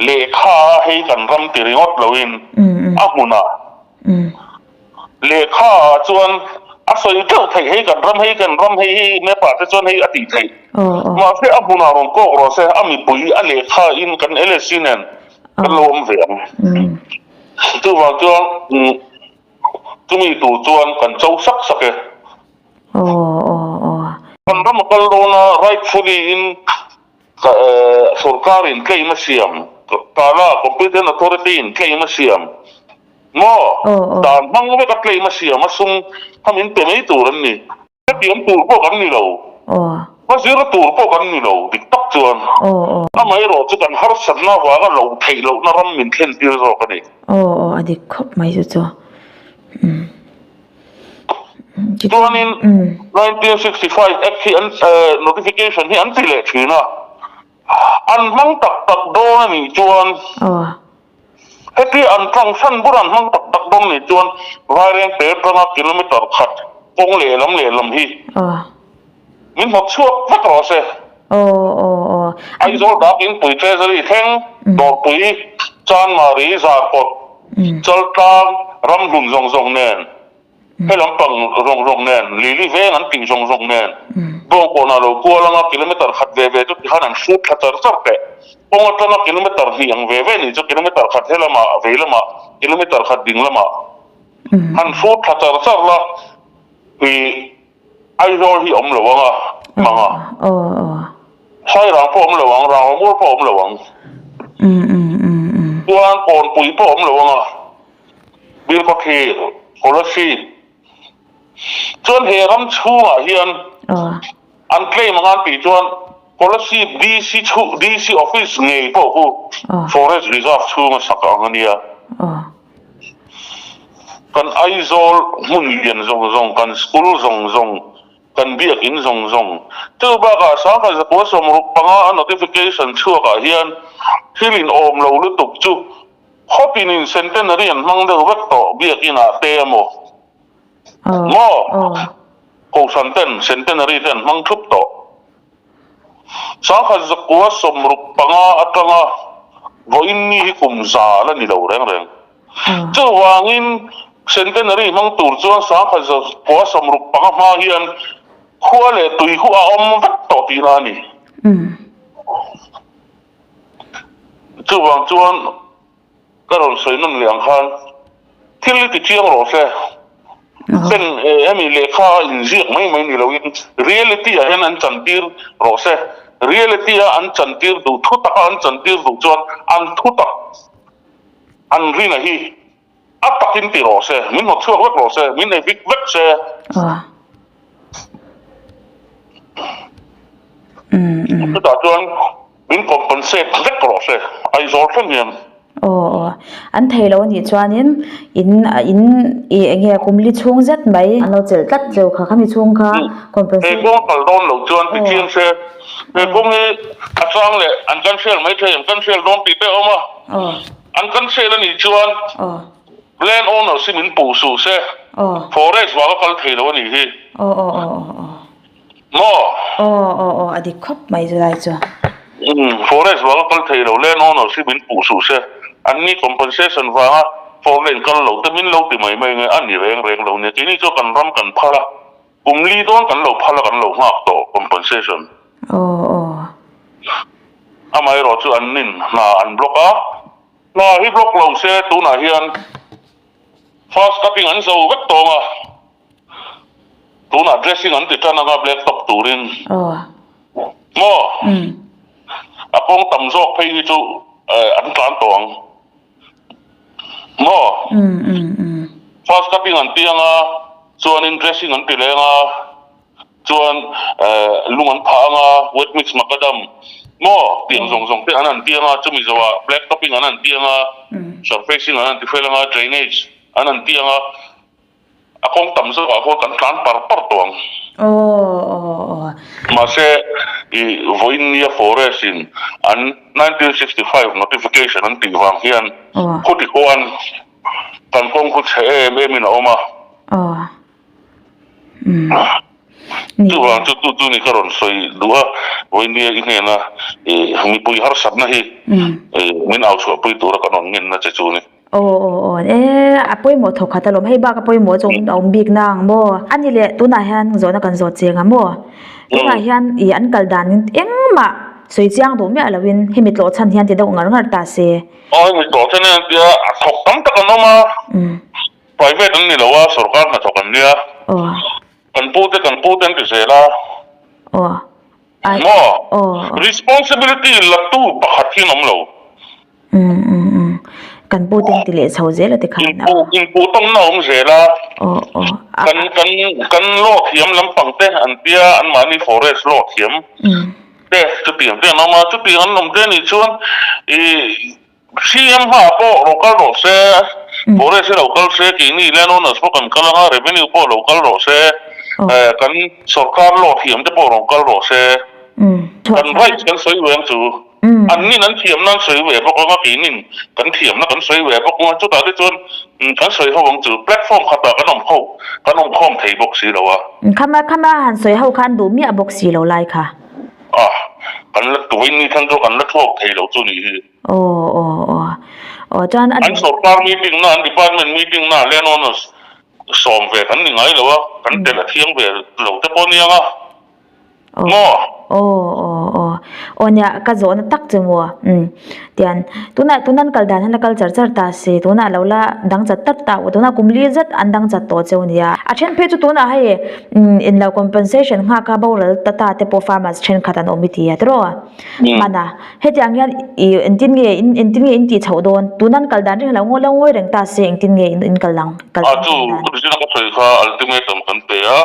lehkha a hei kan ram ti ringawt loin a hmunah Lehkha ah chuan a sawi deuh theih hei kan ram hei kan ram hei hei map ah te chuan hei a tih theih. Mahse a hmunah rawn kawk rawh se a mipui a lehkha in kan LSC nen kan lo awm ve ang. Chuvang chuan chumi tur chuan kan cho sak sak e. Kan ram a kal dawn a rightfully in Sorkar in claim a siam, Kala competent authority in claim a siam maw? Dan hmang vek a claim a siam a sum kha min pe mai tur an ni. Hetiang tur pawh kan ni lo, hma zir tur pawh kan ni lo dik tak chuan. Amaherawh chu kan harsatna avanga lo theih lohna ram min thlen tir zawk a ni. Aw aw a dik khawp mai chu chu. Chuanin 1965 Act hi an notification hi an ti leh thin a, an hmang tak tak dawn a nih chuan heti an tangsan bur an hmang tak tak dawn a nih chuan Vairengte atanga kilometer khat kawng lehlam lehlam hi min hnawt chhuak vek rawh se. Aizawl Dak Inpui Treasury thleng. Dawrpui, Chanmari, Zarkawt, Chaltlang, Ramhlun zawng zawng nen, he lampang zawng zawng nen, Lili veng an tih zawng zawng nen, Bawngkawnah lo kual anga kilometre khat ve ve chu tikhan an hrut thla char char teh. Kawng atanga kilometre hnih ang ve ve nih chu kilometre khat he lamah vei lamah, kilometre khat ding lamah han hrut thla char char la, ih Aizawl hi awm lo ang a, mang a. Sairang pawh awm lo ang, Rangramur pawh awm lo ang. Chuan Kawnpui pawh awm lo ang a, Bilkhawthlir, Kolasib. Chuan he ram chhungah hian an claim ang an tih chuan Kolasib DC chhu DC office ngei pawh khu Forest Reserve chhunga sak ang a nia. Kan Aizawl hmun lian zawng zawng, kan school zawng zawng, kan biakin zawng zawng. Chu bakah sangkhat zakua 65 a notification chhuakah hian thil in awm lo lutuk chu khawpin in centenary an hmang deuh vek tawh biakin ah te emaw maw kohhran ten centenary te an hmang thup tawh. Sangkhat zakua 65 atanga vawiin ni hi kum za la ni lo reng reng. Chuvangin Centenary hmang tur chuan sangkhat zakua 65 hma hian khua leh tui hu a awm vek tawh tihna a ni. Chuvang chuan Ka rawn sawi nawn leh ang khan thil hi ti chiang rawh se. Pen hemi lehkha a inziak mai mai ni loin reality ah hian an chantir rawh se. Reality a an chantir duh thu taka an chantir duh chuan an thu tak an rina hi a takin ti rawh se, min hnawt chhuak vek rawh se, min evict vek se. Chutah chuan min compensate vek rawh se, Aizawl thleng hian. Aw aw, an thei lo anih chuanin in in i enge kum li chhung zet mai an lo chelh tlat cheu kha, khami chhung kha compensate. He kawng kal dawn lo chuan ti chiang se, he kawng hi a chang leh an cancel mai thei, an cancel dawn tih te a awm a, an cancel anih chuan. Land owners hi min puh suh se, forest vang a kal thei lo a nih hi. Aw aw aw aw aw. Maw? Aw aw aw a dik khawp mai chu lai chu. Umm forest vang a kal thei lo land owners hi min puh suh se, an ni compensation vanga four lane kal lo te min lo ti mai mai nge a ni reng reng lo nia keini chu kan ram kan phal a, kum li dawn kan lo phal a kan lo nghak tawh compensation. Aw aw. Amaherawhchu an nin hna an block a. Hna hi block lo se tunah hian first cutting an zo vek tawng a, tunah dressing an ti tan anga black top turin maw a kawng tam zawk phei hi chu an tlan tawh ang maw first cutting an ti anga chuanin dressing an ti leng a. Chuan lung an phah anga wet mix macadam maw tiang zawng zawng te an han tiang a, chumi zawhah black topping an han tiang a, surfacing an han ti fel anga, drainage an han tiang a, a kawng tam zawkah khawn kan tlan par par tawh ang. Mahse i vawiin nia forest in an 1965 notification an tih vang hian khuti khuan kan kawng khu chhe em em in a awm a. Chuvang chu tu tu ni ka rawn sawi duh a, vawinia i hnena mipui harsatna hi min au chhuahpui tura kan rawn ngenna che chu ni. Aw aw aw e a pawimawh thawk khat alawm, hei bak a pawimawh chu a awm bik na ang maw? A ni leh tunah hian zawhna kan zawt cheng a maw? Tunah hian ih an kal dan engmah sawi chiang duh miah loin hemi tlawh chhan hian ti deuh ngar ngar ta se. Aw hemi tlawh chhan hian tia a thawk tam tak an awm a. Private an ni lo a, sorkar hnathawk an nia. Kan pu te kan pu te an ti zel a. Maw? Responsibility la tu pakhat hi an awm lo. Kan pu te an ti leh chho zel a tikhan. Inpuh tawmna a awm zel a. Kan kan kan law thiam lampang te an tia anmahni forest law thiam te chutiang te an awm a. Chutiang an awm te anih chuan ih CM hmaah pawh lo kal rawh se, Forest hi lo kal se, keini Land Owners pawh kan kal anga, Revenue pawh lo kal rawh se, kan sorkar law thiam te pawh rawn kal rawh se, kan rights kan sawi ve ang chu. Annin an thiamna an sawi ve bawk anga, keinin kan thiamna kan sawi ve bawk anga, chutah te chuan kan sawi ho ang chu. Platform khatah kan awm ho, kan awm khawm thei bawk si lo a. Khama khama han sawi ho khan duh miah bawk si lo lai kha. A. Kan la vawiin ni thleng chu kan la chhuak thei lo chu nih hi. Aw aw aw aw chuan a. An sorkar meeting na an department meeting na land owners sawm ve kan ni ngai lo a, kan tel a thiang ve lo te pawh aniang a. Maw? Aw aw aw aw nia ka zawhna tak che maw umm tian tunah tuna an kal dan hian a kal char char ta si tunah lo la dang chat tlat ta tunah kum li zet an dang chat tawh cheu nia a then phei chu tunah hei umm inlo compensation nghak a boral ta ta te pawh farmers thenkhat an awm i ti a tiraw hmana hetiang hian ih engtin nge in engtin nge in tih chhoh dawn tuna an kal dan reng lo ngawi lo ngawi reng ta se engtin nge in kal ang kal A chu zira ka sawi kha ultimatum kan pe a.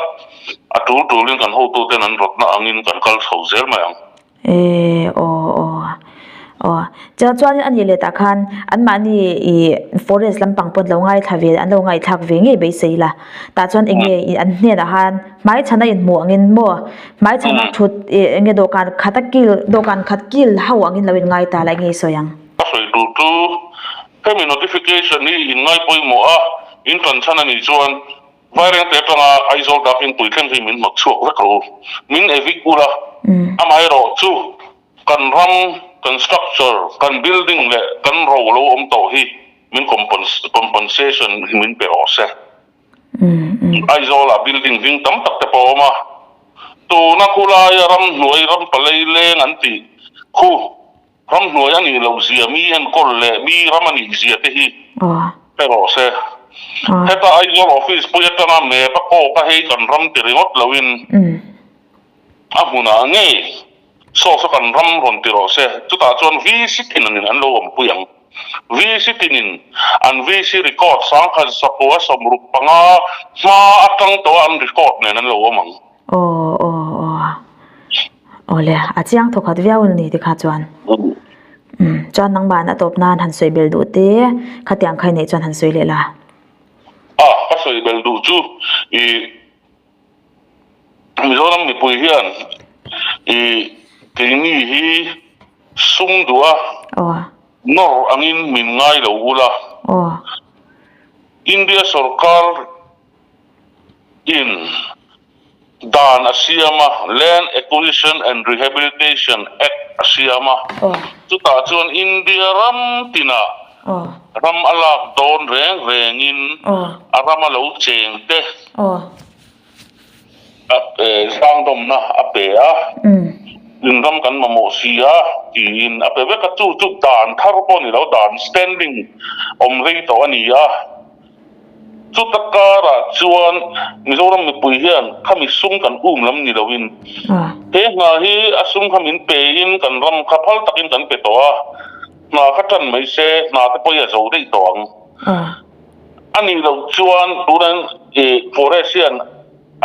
A tul tulin kan hotuten an rawtna angin kan kal chho zel mai ang. E aw aw aw chuan chuanin a nih leh tah khan anmahni ih forest lampang pawh an lo ngaithla ve an lo ngaihthlak ve ngei beisei la tah chuan eng nge ih an hnenah khan hmaichhana inhmuh angin maw hmaichhana thut ih eng nge dawhkan khat a kil dawhkan khat kil ho angin lo inngai ta la eng nge i sawi ang. Ka sawi tur chu hemi notification hi inngai pawimawh a in tanchhan a nih chuan Vairengte atanga Aizawl dak inpui thleng hi min hnawt chhuak vek rawh u. Min evict ula, amaherawh chu kan ram, kan structure, kan building leh kan ro lo awm tawh hi min compensation hi min pe rawh se. Aizawlah building hming tam tak te pawh a awm a, tuna khulaia ramhnuai rampalei leng an tih khu Ramhnuai a nih loh zia, mi enkawl leh mi ram a nih zia te hi hre rawh se. Heta Aizawl office pui atanga map a kawk a hei kan ram ti ringawt loin a hmunah ngei source a kan ram rawn ti rawh se. Chutah chuan VC tinin an lo awmpui ang. VC tinin an VC record sangkhat sakua 65 hma atang tawha an record nen an lo awm ang. Aw aw aw awle a chiang thawkhat viau a ni tikha chuan umm chuan nangmah a tawp nan han sawi bel duh te khatiang kha i neih chuan han sawi leh la. A ka sawi bel duh chu ih Mizoram mipui hian ih keini hi sum duh a nawr angin min ngai lo ula India sorkar In dan a siam a, Land Acquisition and Rehabilitation Act a siam a, chutah chuan India ram tinah ram a lak dawn reng rengin a rama lo cheng te zangdawmna a pe a, in ram kan mamawh si a tiin a pe vek a, chu chu dan thar pawh a ni lo, dan standing awm rei tawh a ni a. Chuta karah chuan Mizoram mipui hian khami sum kan um lam ni loin he hna hi a sum kha min pein kan ram kha phal takin kan pe tawh a, hna kha tan mai se hna te pawh hi a zo daih tawh ang. A nih loh chuan tuna forest hian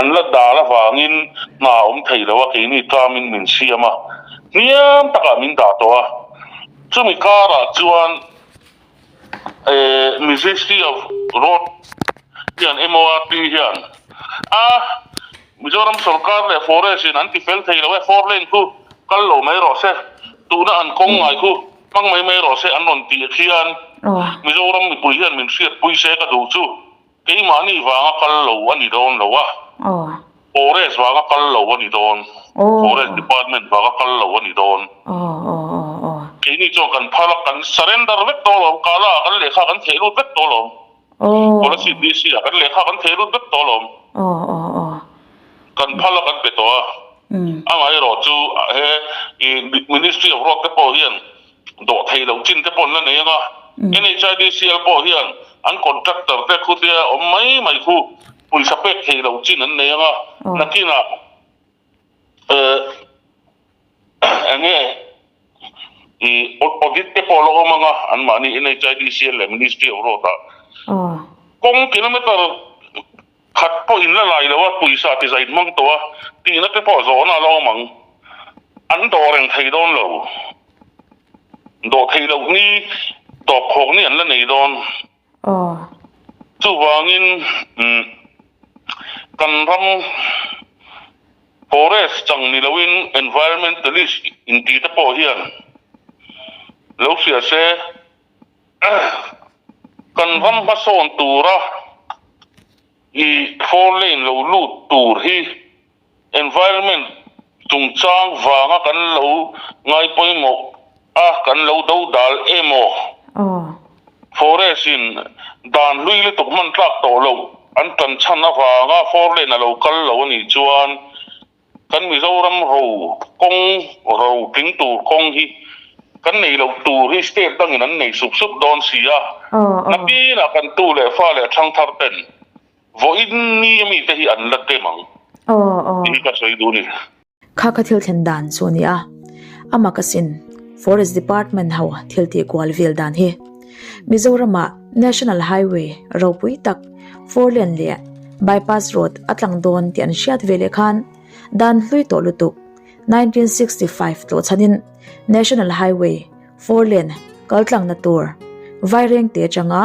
an la dal avangin hna a awm thei lo a, keini term-in min siam a, hniam takah min dah tawh a, chumi karah chuan Ministry of Road hian MORT hian a Mizoram sorkar leh Forest in an ti fel thei lo e, four lane khu kal lo mai rawh se, tuna an kawng ngai khu hmang mai mai rawh se an rawn tih khian Mizoram mipui hian min hriatpui se ka duh chu. Keimahni vanga kal lo a ni dawn lo a, Forest vanga kal lo a ni dawn, Forest Department vanga kal lo a ni dawn. Keini chuan kan phal a, kan surrender vek tawh alawm, Kala ah kan lehkha kan theh lut vek tawh alawm, Kolasib DC ah kan lehkha kan theh lut vek tawh alawm. Kan phal a kan pe tawh a, amaherawh chu he Ministry of Road te pawh hian dawh thei loh chin te pawh an la nei ang a, NHIDCL pawh hian an contractor te khutia awm mai mai khu pawisa pek thei loh chin an nei ang a, nakinah eh eng nge ih audit te pawh a la awm ang a, anmahni NHIDCL leh Ministry of Road ah kawng kilometer Khat pawh in la lai lo a, pawisa ti zai hmang tawh a, tihna te pawh zawhna a la awm ang. An dawh reng thei dawn lo. Dawh theih loh ni tawp khawk ni an la nei dawn. Chuvangin kan ram forest chang ni loin environmentalist inti te pawh hian lo hria se. Kan ram hmasawn tura i four lane lo lut tur hi environment Chungchang vanga kan lo ngai pawimawh a, kan lo do dal emaw? Forest in dan hlui lutuk hman tlak tawh loh an tan chhan avanga four lane a lo kal lo a nih chuan kan Mizoram ro kawng ro tling tur kawng hi kan nei loh tur hi state dangin an nei sup sup dawn si a, nakinah kan tu leh fa leh thangthar ten Vawiin ni a mite hi an la tem ang tih hi ka sawi duh a ni. Kha kha thil thlen dan chu a ni a, amah ka sin Forest Department ho thil tih kual vel dan hi. Mizoramah National Highway ropui tak four lane leh bypass road a tlang dawn tih an hriat ve leh khan dan hlui tawh lutuk 1965 tlawh chhanin National Highway Four lane kal tlangna tur Vairengte atanga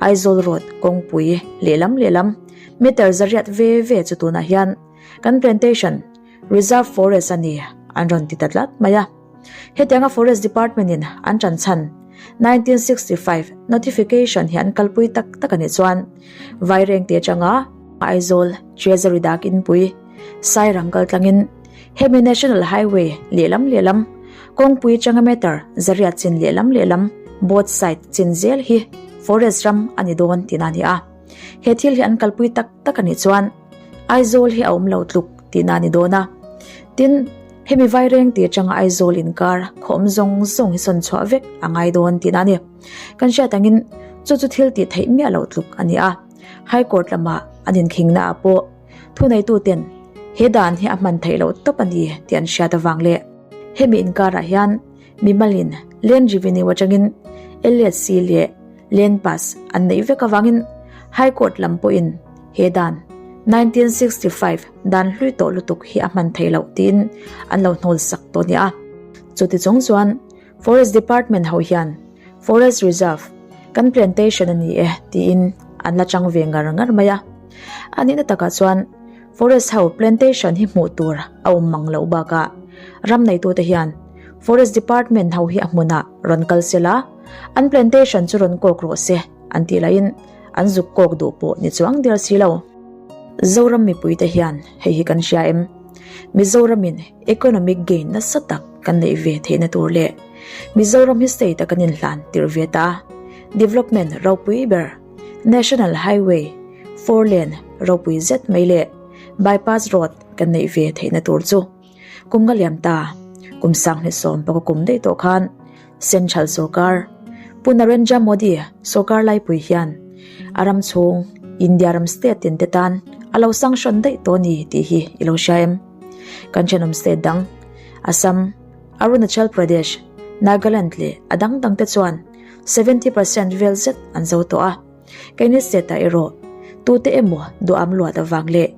Aizawl road kawngpui lehlam lehlam meter zariat ve ve chu tunah hian kan plantation reserve forest a ni an rawn ti ta tlat mai a. Hetianga forest department in an tan chhan 1965 notification hi an kalpui tak tak a nih chuan Vairengte atanga Aizawl Treasury dak inpui Sairang kal tlangin hemi National Highway lehlam lehlam Kawngpui atanga meter zariat chin lehlam lehlam both side chin zel hi forest ram a ni dawn tihna a ni a. He thil hi an kalpui tak tak a nih chuan Aizawl hi a awm lo tluk tihna a ni dawn a. Tin, hemi vaireng tih atanga Aizawl inkar khaw awm zawng zawng hi sawn chhuah vek a ngai dawn tihna a ni. Kan hriat angin chu chu thil tih theih miah loh tluk a ni a. High Court lamah an inkhingna ah pawh thuneituten he dan hi a hman theih loh tawp a ni tih an hriat avang leh hemi inkarah hian mimalin Land Revenue atangin LSC leh Land Pass an neih vek avangin High Court lam pawhin he dan 1965 dan hlui tawh lutuk hi a hman theih loh tiin an lo hnawl sak tawh nia. Chuti chung chuan Forest Department ho hian Forest Reserve kan plantation a ni e tiin an la chang ve ngar ngar mai a. A nihna takah chuan Forest ho plantation hi hmuh tur a awm mang loh bakah ram neitute hian Forest Department ho hi a hmunah rawn kal sela an plantation chu rawn kawk rawh se an tih laiin an zuk kawk duh pawh ni chuang der si lo. Zoram mipuite hian hei hi kan hria em? Mizoramin economic gain nasa tak kan neih ve theihna tur leh Mizoram hi state a kan inhlan tirh ve ta a, development ropui ber National Highway four lane ropui zet mai leh bypass road kan neih ve theihna tur chu kum nga liam ta kum sanghnih sawm pawh ka kum daih tawh khan Central sorkar Pu Narendra Modi sorkar laipui hian a ram chhung India ram state tin te tan a lo sanction daih tawh a ni tih hi i lo hria em? Kan thenawm state dang Assam, Arunachal Pradesh, Nagaland leh a dang dang te chuan 70% vel zet an zo tawh a. Keini state ah erawh tute emaw duham luat avang leh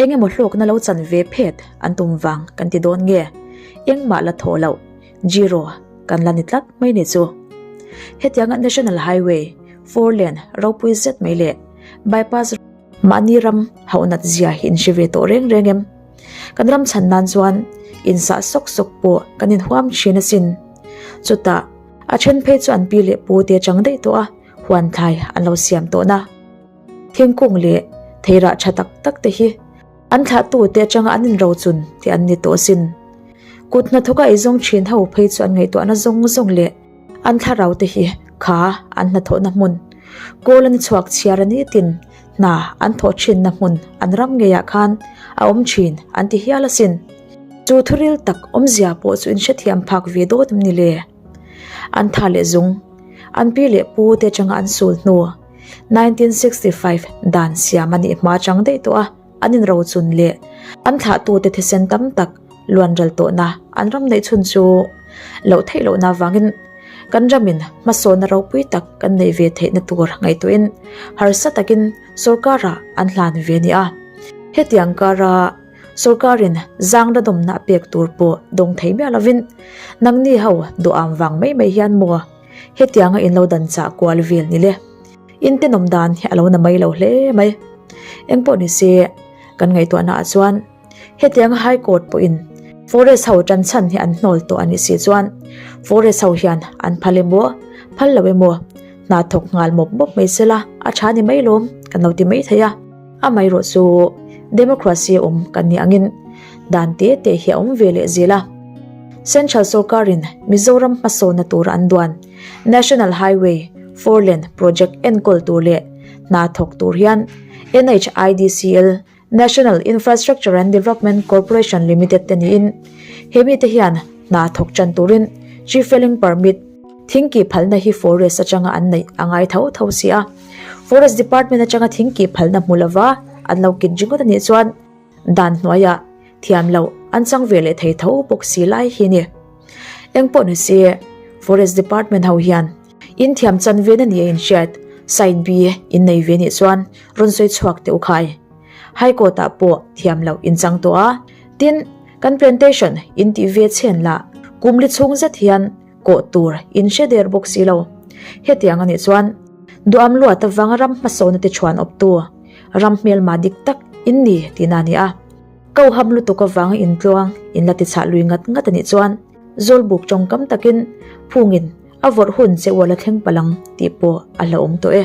eng emaw hlawkna lo chan ve phet an tum vang kan ti dawn nge engmah la thawh loh zero kan la ni tlat mai ni chu. Hetianga National Highway four lane ropui zet mai leh bypass mahni ram hauhnat zia hi in hre ve tawh reng reng em? Kan ram chhan nan chuan insah sawk sawk pawh kan inhuam thin asin. Chutah a then phei chu an pi leh pu te atang daih tawh a huan thlai an lo siam tawh na. Thingkung leh theirah tha tak tak te hi an thlahtu te atanga an inrochun tih an ni tawh asin. Kut hnathawka eizawng thin ho phei chu an ngaihtuahna zawng zawng leh an thlarau te hi kha an hnathawhna hmun kawl an chhuak chhiar a ni tin hna an thawh thinna hmun an ram ngeiah khan a awm thin an ti hial asin. Chu thuril tak awmzia pawh chu inhrethiam phak ve dawt em ni le? An tha leh zung, an pi leh pu te atanga an sul hnu 1965 dan siam a nih hma chang daih tawh a, an inrochun leh an thlahtute thisen tam tak luanral tawhna an ram neih chhun chu loh theih lohna avangin kan ramin hmasawnna ropui tak kan neih ve theihna tur ngaihtuahin harsa takin sorkarah an hlan ve a ni a. Hetiang kara sorkarin zang radawmna a pek tur pawh dawng thei miah lovin nangni ho duham vang mai mai hian maw hetianga in lo dan chah kual vel ni le. In tenawm dan hi a lo na mai lo hle mai. Engpawh ni se kan ngaihtuahna ah chuan Hetianga High Court pawhin Forest ho tan chhan hi an hnawl tawh a nih si chuan Forest ho hian an phal emaw phal lo emaw hna thawk nghal mawp mawp mai sela a tha ni mai lawm kan lo ti mai thei a. Amaherawhchu Democracy awm kan nih angin Dan te te hi a awm ve leh zel a. Central sorkarin Mizoram hmasawnna tura an duan National Highway Four Lane Project enkawl tur leh hna thawk tur hian NHIDCL, National Infrastructure and Development Corporation Limited te niin he mite hian hna thawk tan turin Tree Felling Permit, thingkih phalna hi Forest atanga an neih a ngai tho tho si a. Forest Department atanga thingkih phalna hmu lova an lo kit ringawt a nih chuan Dan hnuaiah thiam loh an chang ve leh thei tho bawk si lai hi ni. Engpawh ni se, Forest Department ho hian in thiam chan ve na ni a inhriat, side B in nei ve nih chuan rawn sawi chhuak teh u khai. High Court ah pawh thiam loh in chang tawh a, tin, kan plantation in tih ve chhen lah kum li chhung zet hian kawh tur in hre der bawk si lo. Hetiang a nih chuan duham luat avanga ram hmasawna te chhuan awptu ram hmelma dik tak in ni tihna a ni a. Ko ham lutuk avanga intluang in la tichhah lui ngat ngat a nih chuan Zawlbuk tawngkam takin phungin a vawrh hun che ual a thleng palang tih pawh a hlauhawm tawh e.